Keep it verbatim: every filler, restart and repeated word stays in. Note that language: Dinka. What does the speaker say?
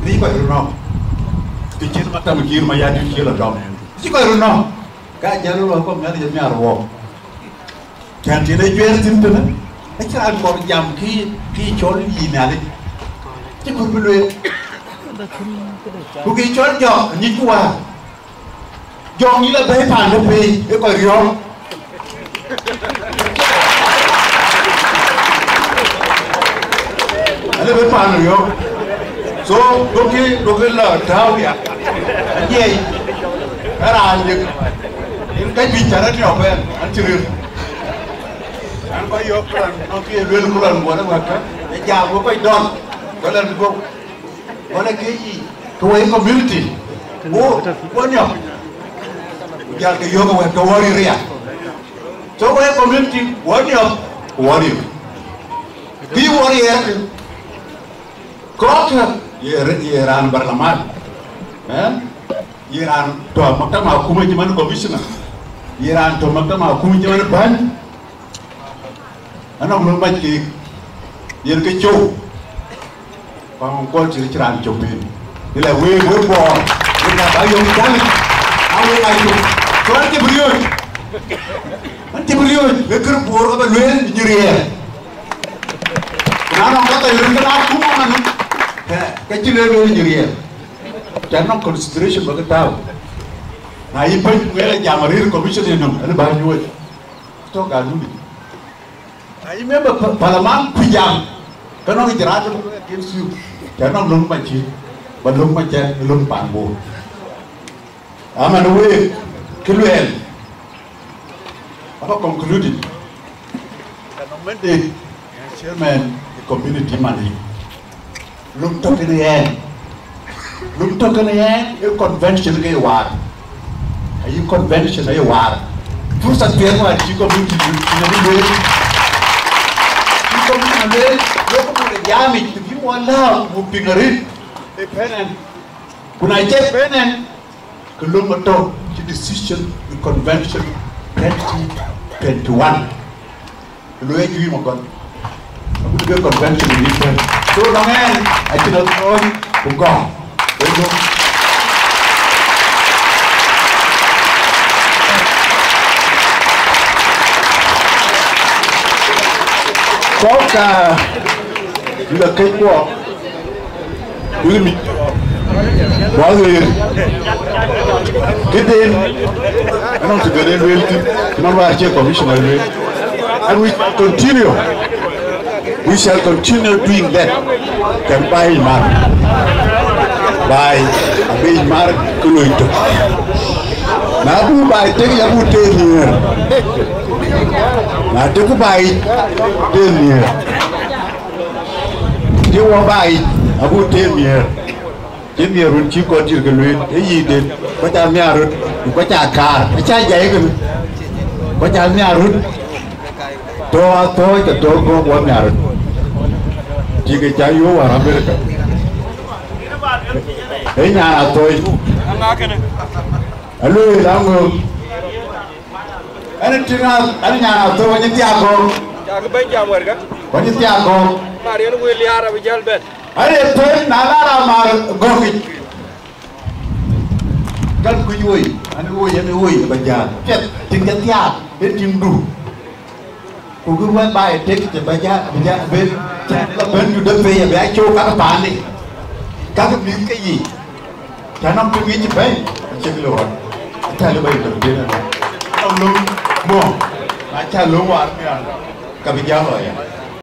Cï kɔc röt nɔ̈k. Të cïn matam Kiir Mayardit cï lɔ dɔm. Cï kɔc röt nɔ̈k. Ka jäl röt kɔ̈k Nhialic ë nhiaar wɔɔk. Kɛn tïn ë juɛɛr thïn tënë, acïn raan kɔɔr jam kï, kï cɔl yï Nhialic. Cï kɔɔr bï lueel. Ku kï cɔl jɔk, nyicku wäär. Jɔŋ yïn la bɛ̈i paan de piny ë kɔc riɔ̈ɔ̈k. Alë bɛ̈i paan riɔ̈ɔ̈k. So, duökï, duökï la tääu ya. Ajiɛc. Ë raan lik. Yen ka juëc cä rɔt yɔ̈ɔ̈k ɛn, an cï rëër. An kɔc yɔ̈ɔ̈k ku lɔn, nɔŋ kë ye lueel ku lɔn, wala wɛ̈tkë. Ë jam wek kɔc dɔl. Wala bï guöp. Wala ke yï, ke wɛ̈i community, wo, wo niɔp. Ku jal ke yök wɛ̈t ke warrior ya. So wɛ̈i community, wo niɔp, warrior. Bï warrior, kɔ̈k ye, ye raan barlaman. Eh? Ye raan tɔ̈ maktaba akuma cï man commissioner. Ye raan tɔ̈ maktaba akuma cï man bäny. Anɔŋ löŋ mac keek, yen ke cöu. Ku anɔŋ kɔc cï raan cök piny. Ëlë wek, wek Bor, wek aa bä yök Nhialic, aa wek aa cök. Ku an cï bï riööc, an cï bï riööc, wek kër Bor ka bä lueel nyï riɛɛr. Ku na nɔŋ ka thɔi röt ke na kum aman, ke, ke cï lueel lueel nyï riɛɛr. Cä nɔŋ consideration bä ke tääu. Na yï bɛ̈ny ku ëlë jam arëër commission ë nɔm, ëlë bä nyuööc. Tɔ̈ ganuni. Na yï member pa-, parliament ku jam, ke nɔŋ ijraat bï looi against you. Cä nɔŋ löŋ mac cï, ba löŋ mac cɛ, löŋ paan Bor. Aman week, kë luɛɛl, aba concluded. Ka nɔŋ mɛn de, chairman ë community man. Löŋ tɔ̈ kenë yɛn. Löŋ tɔ̈ kenë yɛn ë convention ke ye waar. Ayï convention aye waar. Fursa piɛth wäär cï community cï në lueel. Cï community lueel, lueel ku buk jam yic, të bï wɔ lääu ku buk piŋ arëët ë pɛ̈n ɛn. Ku na cï pɛ̈n ɛn, ke löŋ atɔ̈ cï decision ë convention twenty twenty-one. Luɔi juëc magɔl. Agut bï convention ë yï tɛ̈n. So nɔŋ ɛn acïn athööny ku gɔ̈k. Ë gɔ̈k. Kɔ̈k ka bï la kec guɔ. Wël mic. Wä ɣeer. Këden, anɔŋ të ben en lueel thïn, cï man wäär cie commissioner lueel. And we shall continue. We shall continue doing that. Can baai mar. Baai, abï mar kë loi tök. Na buk baai tek, ya buk teer nhiëër. Na tek baai teer nhiëër. Cï wɔ baai, abuk teer nhiëër. Cï nhiëër run cï kɔc dït ke lueel, ee yic den, kɔc aa nhiaar röt, ku kɔc aa kaar, acä jai kënë, kɔc aa nhiaar röt, tɔ̈ athɔ̈ɔ̈c ke tɔ̈ gɔ̈k wɔ nhiaar röt. Tik ë cä yöök wäär America. Ee nyan athɔ̈ɔ̈c. Alueel aŋö. Ɛn ë tïŋ a, ɛn ë nyan athöök, wany ë thiaak kɔ̈k. Cakï bɛ̈ny jam wɛ̈t ka. Wany ë thiaak kɔ̈k. Mar yen wël liaar abï jäl bɛ̈n. Ɛn ë thöök na la raan mar gɔ̈k yic. Kan kuc woi, an ë woi, an ë woi ë bä jäl. Piɛth, tïŋ cä thiaak, ë tïŋdu. Ku kë wɛ̈t ba ye tek cï bä jäl, bï jäl, bï cän la bɛ̈n juëc de pei, abï a cöök kakë paande. Kakë mïth ke yiic. Cä nɔm tïŋ yic bɛ̈ny, acïk lɔ ɣɔn. Acä lë bɛ̈ny dɔm tënë nɔm. Nɔm löŋ mɔ, na cä löŋ waar nhial, ka bï jal lɔ ya.